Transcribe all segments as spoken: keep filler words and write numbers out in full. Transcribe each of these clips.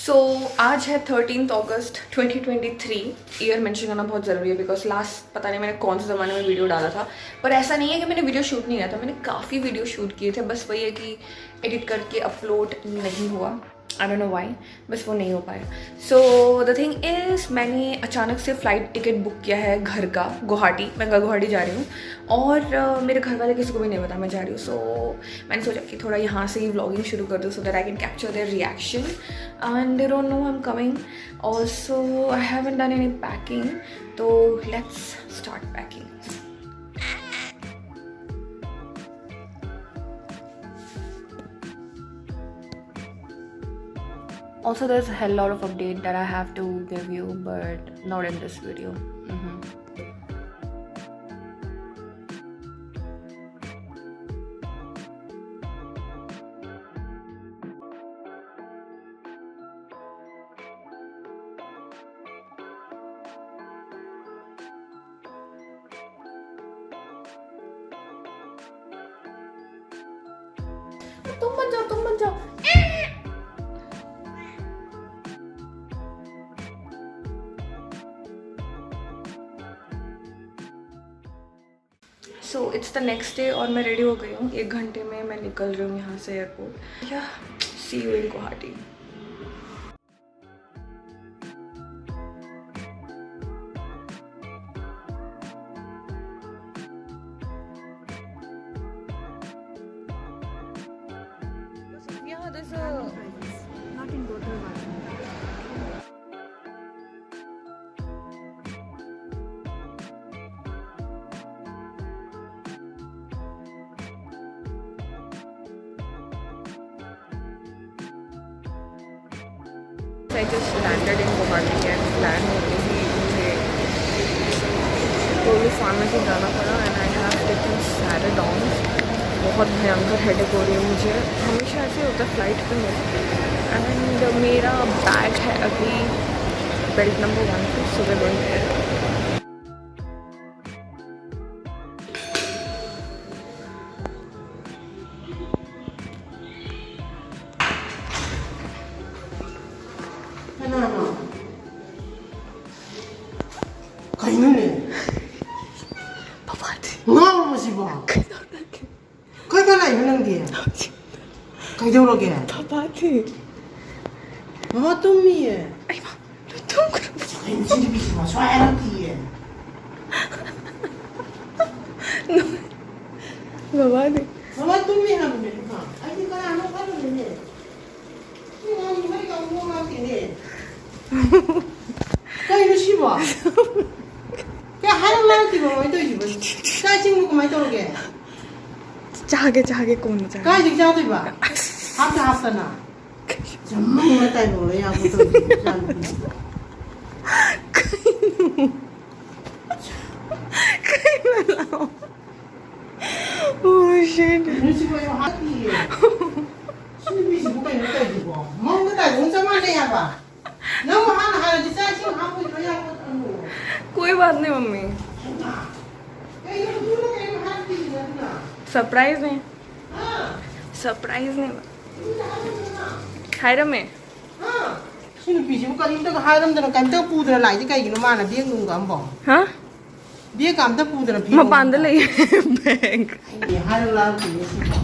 सो so, आज है thirteen अगस्त twenty twenty three. Year mention करना बहुत ज़रूरी है, बिकॉज लास्ट पता नहीं मैंने कौन से ज़माने में वीडियो डाला था। पर ऐसा नहीं है कि मैंने वीडियो शूट नहीं किया था, मैंने काफ़ी वीडियो शूट किए थे। बस वही है कि एडिट करके अपलोड नहीं हुआ, आई डोंट नो व्हाई, बस वो नहीं हो पाया। सो द थिंग इज़, मैंने अचानक से फ़्लाइट टिकट बुक किया है घर का, गुवाहाटी। मैं गुवाहाटी जा रही हूँ और uh, मेरे घर वाले किसी को भी नहीं पता मैं जा रही हूँ। सो so, मैंने सोचा कि थोड़ा यहाँ से ही व्लॉगिंग शुरू कर दूँ, so that I can capture their reaction and they don't know I'm coming. Also, I haven't done any packing, so let's start packing. Also, there's a hell lot of update that I have to give you, but not in this video. Mm-hmm. तुम मत जाओ, तुम मत जाओ। So it's the next day और मैं ready हो गई हूँ। एक घंटे में मैं निकल रही हूँ यहाँ से airport. Yeah, see you in Guwahati. Yeah, there's a not in total. I just landed in Guwahati and land होते ही मुझे कोविड फार्मेसी जाना पड़ा and I have taken Saradons. बहुत भयंकर हेडेक हो रही है मुझे, हमेशा ऐसे होता है फ्लाइट पे मेरे। एंड मेरा बैग है अभी बेल्ट नंबर वन पे, so we're going there. ꯀꯩꯅꯣꯅꯦ? ꯕꯕꯥꯗꯤ꯫ ꯉꯥꯎꯔꯕꯣ ꯁꯤꯕꯣ? ꯀꯩꯗꯧꯔꯒꯦ? ꯀꯥꯏꯗ ꯂꯥꯛꯏꯅꯣ ꯅꯪꯗꯤ? ꯍꯧꯖꯤꯛ꯫ ꯀꯩꯗꯧꯔꯒꯦ? ꯕꯕꯥꯗꯤ꯫ ꯃꯃꯥ ꯇꯨꯝꯃꯤꯌꯦ꯫ ꯑꯩꯃ, ꯇꯨꯝꯈ꯭ꯔꯕ? ꯀꯩꯅꯣ ꯁꯤ ꯅꯨꯄꯤꯁꯤꯕꯣ? ꯁ꯭ꯋꯥꯏ ꯍꯥꯏꯔꯛꯇꯤꯌꯦ꯫ ꯕꯕꯥꯗꯤ꯫ ꯃꯃꯥ ꯇꯨꯝꯃꯤ ꯍꯥꯏꯕꯅꯦ ꯏꯃꯥ꯫ ꯑꯩꯗꯤ ꯀꯅꯥꯅꯣ ꯈꯜꯂꯨꯔꯦꯅꯦ꯫ ꯁꯤ ꯑꯉꯥꯡꯁꯤ ꯃꯩ ꯇꯧꯕ ꯉꯥꯛꯇꯦꯅꯦ꯫ ꯀꯩꯅꯣ ꯁꯤꯕꯣ? ꯀꯌꯥ ꯍꯥꯏꯔꯛ ꯂꯥꯡꯉꯛꯇꯦꯕ ꯀꯃꯥꯏꯅ ꯇꯧꯔꯤꯁꯤꯕꯣ? ꯆꯥꯛ ꯏꯁꯤꯡꯕꯨ ꯀꯃꯥꯏꯅ ꯇꯧꯔꯒꯦ? ꯆꯥꯒꯦ, ꯆꯥꯒꯦ, ꯀꯣꯟꯅ ꯆꯥꯒꯦ꯫ ꯀꯥꯏꯗꯒꯤ ꯆꯥꯗꯣꯏꯕ? ꯑꯁ꯫ ꯍꯥꯞꯇ ꯍꯥꯞꯇꯅ꯫ ꯆꯃꯝꯅ ꯇꯥꯏꯕꯪꯗ ꯌꯥꯝꯕ ꯇꯧꯔꯤꯁꯤꯕꯣ ꯏꯆꯥꯅꯨꯄꯤꯁꯤꯕꯣ꯫ ꯀꯩꯅꯣ? ꯀꯩꯅꯣ? Oh, shit. ꯀꯩꯅꯣ ꯁꯤꯕꯣ? ꯑꯩ ꯍꯥꯠꯅꯤꯌꯦ꯫ ꯁꯤ ꯅꯨꯄꯤꯁꯤꯕꯨ ꯀꯩꯅꯣ ꯇꯧꯔꯤꯁꯤꯕꯣ? ꯃꯪꯗ ꯇꯥꯏꯕꯪ ꯆꯞ ꯃꯥꯟꯅꯩ ꯍꯥꯏꯕ꯫ ꯅꯪ ꯍꯥꯟꯅ ꯍꯥꯏꯔꯗꯤ ꯆꯥꯛ ꯏꯁꯤꯡ ꯍꯥꯞꯄꯣꯏꯗ꯭ꯔꯣ ꯌꯥꯄꯣꯠꯇ꯭ꯔꯣ? कोई बात नहीं मम्मी। ꯍꯩꯃꯥ! ꯀꯩꯅꯣ ꯑꯗꯨꯅ ꯀꯩꯅꯣ ꯍꯥꯏꯔꯛꯇ꯭ꯔꯤꯁꯤꯅ ꯑꯗꯨꯅ? सरप्राइज है। ꯍꯥ? सरप्राइज है। ꯑꯗꯨꯅ ꯍꯥꯏꯔꯛꯇ꯭ꯔꯤꯁꯤꯅ? ꯍꯥꯏꯔꯝꯃꯦ꯫ ꯍꯥ? ꯁꯤ ꯅꯨꯄꯤꯁꯤꯕꯨ ꯀꯔꯤꯝꯇꯒ ꯍꯥꯏꯔꯝꯗꯅ ꯀꯔꯤꯝꯇꯒ ꯄꯨꯗꯅ ꯂꯥꯛꯏꯁꯦ ꯀꯩꯒꯤꯅꯣ ꯃꯥꯅ ꯕꯦꯒ ꯅꯨꯡꯒ ꯑꯝꯕꯣ? ꯍꯥ? ꯕꯦꯒ ꯑꯝꯇ ꯄꯨꯗꯅ ꯐꯤꯔꯣꯜ ꯃꯄꯥꯟꯗ ꯑꯝꯇ? ꯂꯩꯌꯦ ꯕꯦꯒ꯫ ꯑꯩꯗꯤ ꯍꯥꯏꯔ ꯂꯥꯡꯉꯛꯇꯣꯏꯅꯦ ꯁꯤꯕꯣ꯫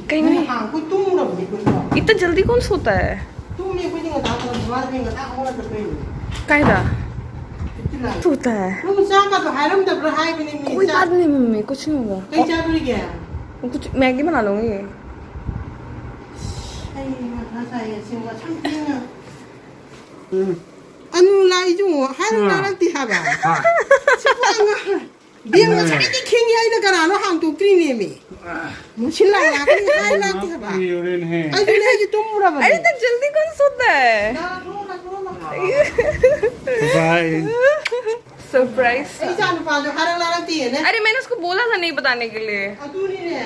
ꯀꯩꯅꯣ? ꯅꯍꯥꯟ ꯑꯩꯈꯣꯏ ꯇꯨꯝꯃꯨꯔꯕꯅꯤ ꯑꯩꯈꯣꯏꯗꯣ꯫ इतना जल्दी कौन सोता है? ꯇꯨꯝꯃꯤ ꯑꯩꯈꯣꯏꯗꯤ ꯉꯟꯇꯥ ꯉꯟꯇꯥ, ꯃꯥꯗꯤ ꯉꯟꯇꯥ ꯍꯧꯒꯠꯂꯒ ꯀꯩꯅꯣ? ꯀꯥꯏꯗ? Fifty nine. सोता है। ꯅꯪ ꯆꯥꯛꯀꯗꯣ ꯍꯥꯏꯔꯝꯗꯕ꯭ꯔꯥ ꯍꯥꯏꯕꯅꯦ ꯃꯤ꯫ कोई ꯆꯥꯛ बात नहीं मम्मी, कुछ नहीं होगा। ꯀꯩ ꯆꯥꯗꯣꯔꯤꯒꯦ? कुछ मैगी बना लूंगी। ꯑꯩ ꯃꯊꯥ ꯁꯥꯏꯌꯦ ꯑꯁꯦꯡꯕ ꯁꯝꯊꯤꯅ꯫ ꯎꯝ꯫ ꯑꯅꯨ ꯂꯥꯛꯏꯁꯨ ꯍꯥꯏꯔ ꯎꯝ꯫ ꯂꯥꯛꯂꯛꯇꯦ ꯍꯥꯏꯕ꯫ ꯍꯥ꯫ ꯁꯤ ꯄꯨꯔꯥ ꯉꯥ-, ꯕꯦꯝ ꯎꯝ꯫ ꯉꯁꯥꯏꯗꯤ ꯈꯤꯡꯉꯤ ꯑꯩꯅ ꯀꯅꯥꯅꯣ ꯍꯥꯡꯇꯣꯛꯇ꯭ꯔꯤꯅꯦꯃꯤ꯫ ꯃꯨꯁꯤꯜ ꯂꯥꯛꯂꯥꯛꯀꯅꯤ ꯍꯥꯏ ꯂꯥꯛꯇꯦ ꯍꯥꯏꯕ꯫ ꯌꯧꯔꯦꯅꯦꯍꯦ꯫ ꯑꯩꯁꯨꯅꯦ ꯑꯩꯁꯦ ꯇꯨꯝꯃꯨꯔꯕꯅꯦ꯫ अरे इतना जल्दी कौन सोता है? ꯂꯥꯛꯂꯣ, ꯂꯥꯛꯂꯣ, ꯂꯥꯛꯂꯣ꯫ ꯕꯥꯏ꯫ सरप्राइज। ꯑꯩ ꯏꯆꯥ ꯅꯨꯄꯥꯁꯨ ꯍꯥꯏꯔ ꯂꯥꯛꯂꯛꯇꯦꯅꯦ꯫ अरे मैंने उसको बोला था नहीं बताने के लिए। ꯑꯗꯨꯅꯤꯅꯦ꯫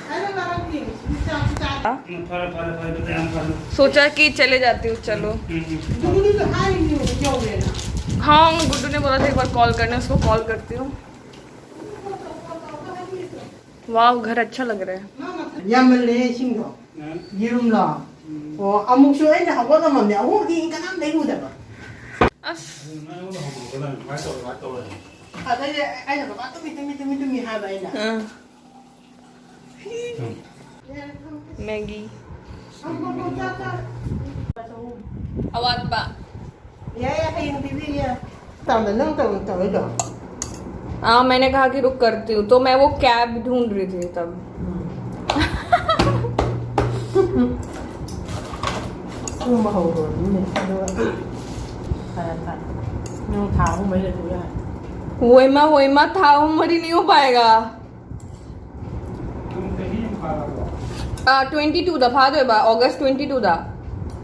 ꯍꯥꯏꯔ ꯂꯥꯛꯂꯛꯇꯦꯅꯦ꯫ ꯏꯆꯥꯁꯨ ꯆꯥ-, ꯎꯝ, ꯐꯔꯦ, ꯐꯔꯦ, ꯐꯔꯦ, ꯑꯗꯨꯗꯤ ꯌꯥꯝ ꯐꯔꯦ꯫ सोचा कि चले जाती हूँ, चलो। ꯎꯝ, ꯎꯝ, ꯎꯝ꯫ ꯑꯗꯨꯗꯨꯁꯨ ꯍꯥꯏꯔꯤꯅꯦ ꯌꯧꯔꯦꯅ꯫ हाँ, गुड्डू ने बोला था एक बार कॉल करने, उसको कॉल करती हूँ। वाह, घर अच्छा लग रहा है। ꯌꯥꯝꯃꯜꯂꯦ ꯏꯁꯤꯡꯗꯣ꯫ ꯎꯝ꯫ ꯌꯦꯔꯨꯝꯂꯣ? ꯑꯣ, ꯑꯃꯨꯛꯁꯨ ꯑꯩꯅ ꯍꯧꯒꯠꯂꯝꯃꯝꯅꯦ, ꯑꯍꯨꯝꯗꯤ ꯀꯅꯥꯝ ꯂꯩꯔꯨꯗꯕ꯫ ꯑꯁ ꯅꯪꯉꯣꯟꯗ ꯍꯧꯗꯣꯛꯀꯗꯕꯅꯤ, ꯀꯃꯥꯏꯅ ꯇꯧꯔꯦ, ꯀꯃꯥꯏꯅ ꯇꯧꯔꯦ? ꯑꯗꯩꯗꯤ ꯑꯩꯅ ꯕꯕꯥ ꯇꯨꯝꯃꯤ ꯇꯨꯝꯃꯤ ꯇꯨꯝꯃꯤ ꯇꯨꯝꯃꯤ ꯍꯥꯏꯕ ꯑꯩꯅ꯫ ꯑꯥ꯫ ꯃꯦꯒꯤ꯫ ꯑꯃꯨꯛ ꯑꯃꯨꯛ ꯆꯥ ꯆꯥ꯫ ꯑꯋꯥꯠꯄ꯫ ꯌꯥꯏ ꯌꯥꯏ, ꯍꯌꯦꯡ ꯄꯤꯕꯤꯒꯦ꯫ ꯇꯥꯃꯣ, ꯅꯪ ꯇꯧ ꯇꯧꯔꯤꯗꯣ꯫ हाँ, मैंने कहा कि रुक करती हूँ, तो मैं वो कैब ढूंढ रही थी तब। ꯇꯨꯝꯕ ꯍꯧꯔꯨꯔꯕꯅꯤꯅꯦ꯫ ꯑꯗꯨꯒ ꯐꯔꯦ ꯐꯔꯦ꯫ ꯅꯪ ꯊꯥ ꯑꯍꯨꯝ ꯃꯔꯤ ꯂꯩꯊꯣꯛ ꯌꯥꯔꯦ꯫ वही मैं वही मैं था, वो मरी नहीं हो पाएगा। ꯅꯪ ꯆꯍꯤ ꯑꯃ ꯐꯥꯔꯕꯣ? आ, ट्वेंटी टू दा फादर बा, अगस्त ट्वेंटी टू दा।